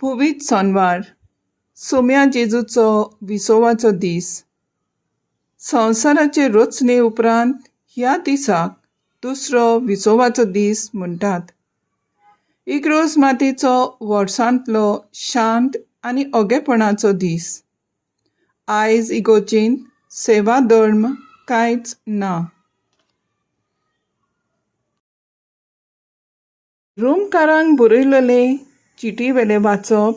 पवित्र सोनवार, सोम्या जेजूचो विसवाचो दीस. संवसाराचे रचने उपरांत ह्या दिसाक दुसरो विसवाचो दीस म्हणटात. इग्रोज मातेचो वर्सांतलो शांत आनी ओगेपणाचो दीस. आयज इगोर्जेंत सेवा धर्म कांयच ना. रोमकारांक बरयलेले चिटी वेलें वाचप.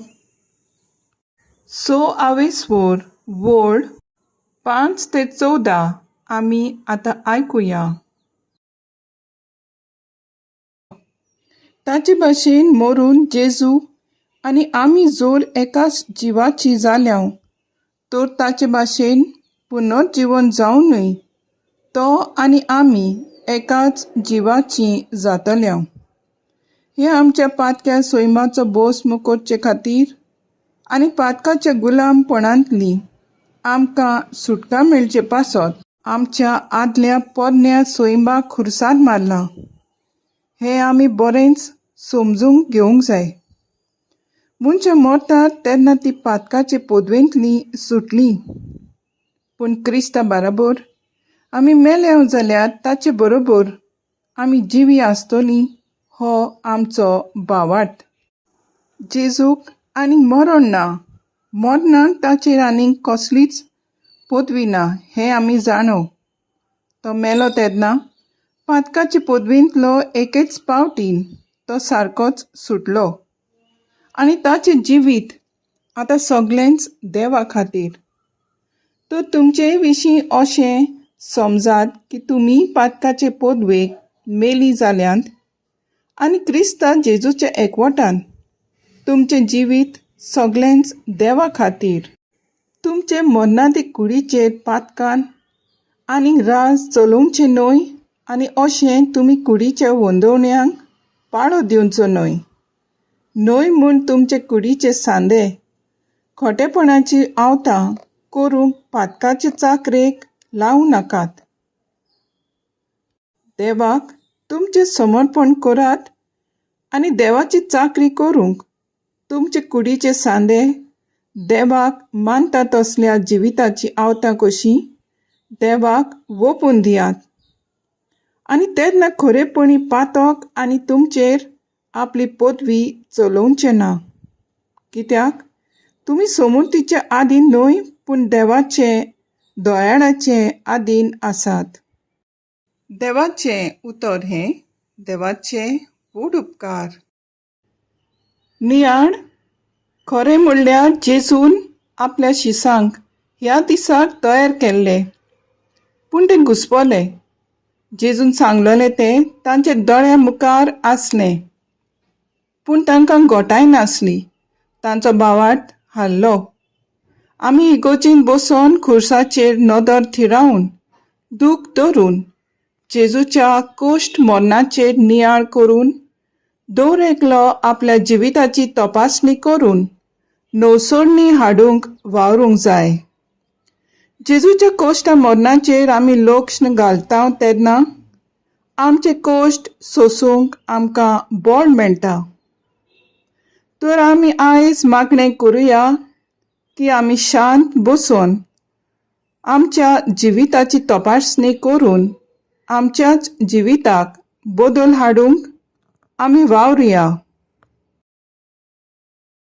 स आवेस्वोर वळ 5 ते 14 आमी आतां आयकुया. ताचे भाशेन मरून जेजू आनी आमी जोर एकाच जिवाची जाल्याव तर ताचे भाशेन पुनर्जिवन जावनूय तो आनी आमी एकाच जिवाची जातल्याव. हे आमच्या पातक्या सैमाचो भस्म करचे खातीर आनी पातकाच्या गुलामपणांतली आमकां सुटका मेळचे पासत आमच्या आदल्या पोरण्या सैमाक खुरसाद मारला हें आमी बरेंच समजूंक घेवंक जाय. मनशां मरतात तेन्ना ती पातकाचे पदवेंतली सुटली, पूण क्रिस्ता बराबर आमी मेल्या जाल्यार ताचे बरोबर आमी जिवी आसतलीं हो आमचो भावार्थ. जेजूक आनीक मरण ना, मरणाक ताचेर आनीक कसलीच पदवी ना हें आमी जाणो. तो मेलो तेन्ना पातकाचे पदवेंतलो एकेच पावटीन तो सारकोच सुटलो आनी ताचें जिवीत आतां सगळेंच देवा खातीर. तर तुमचेय विशीं अशें समजात की तुमी पातकाचे पदवेक मेली जाल्यांत आनी क्रिस्ता जेजूच्या एकवटान तुमचें जिवीत सगळेंच देवा खातीर. तुमचे मरणादी कुडीचेर पातकान आनी राज चलोवचें न्हय आनी अशें तुमी कुडीच्या वंदवण्यांक पाळो दिवचो न्हय. न्हय म्हूण तुमचे कुडीचे सांदे खोटेपणाची आवतां करूंक पातकाचे चाकरेक लावं नाकात. देवाक तुमचें समर्पण करात आनी देवाची चाकरी करूंक तुमचे कुडीचे सांदे देवाक मानता तसल्या जिविताची आवतां कशीं देवाक ओंपून दियात आनी तेन्ना खरेपणी पातक आनी तुमचेर आपली पदवी चलोवचें ना. कित्याक तुमी सोमुर्तीचे आदीन न्हय पूण देवाचे दयाळाचे आदीन आसात. देवाचें उतर हें. देवाचे व्हड उपकार. नियाळ. खरें म्हणल्यार जेजून आपल्या शिसांक ह्या दिसाक तयार केल्ले, पूण ते घुसपले. जेजून सांगलेलें तें तांच्या दोळ्या मुखार आसलें, पूण तांकां गोटाय नासली. तांचो भावार्थ हारलो. आमी इगोर्जेंत बसून खुर्साचेर नदर थिरावन, दूख धरून, जेजूच्या कश्ट मरणाचेर नियाळ करून, दर एकलो आपल्या जिविताची तपासणी करून नवसरणी हाडूंक वावरूंक जाय. जेजूच्या कश्टा मरणाचेर आमी लक्ष घालता तेन्ना आमचे कश्ट सोसूंक आमकां बळ मेळटा. तर आमी आयज मागणें करुया की आमी शांत बसून आमच्या जिविताची तपासणी करून आमच्याच जिविताक बदल हाडूंक आमी वावरुया.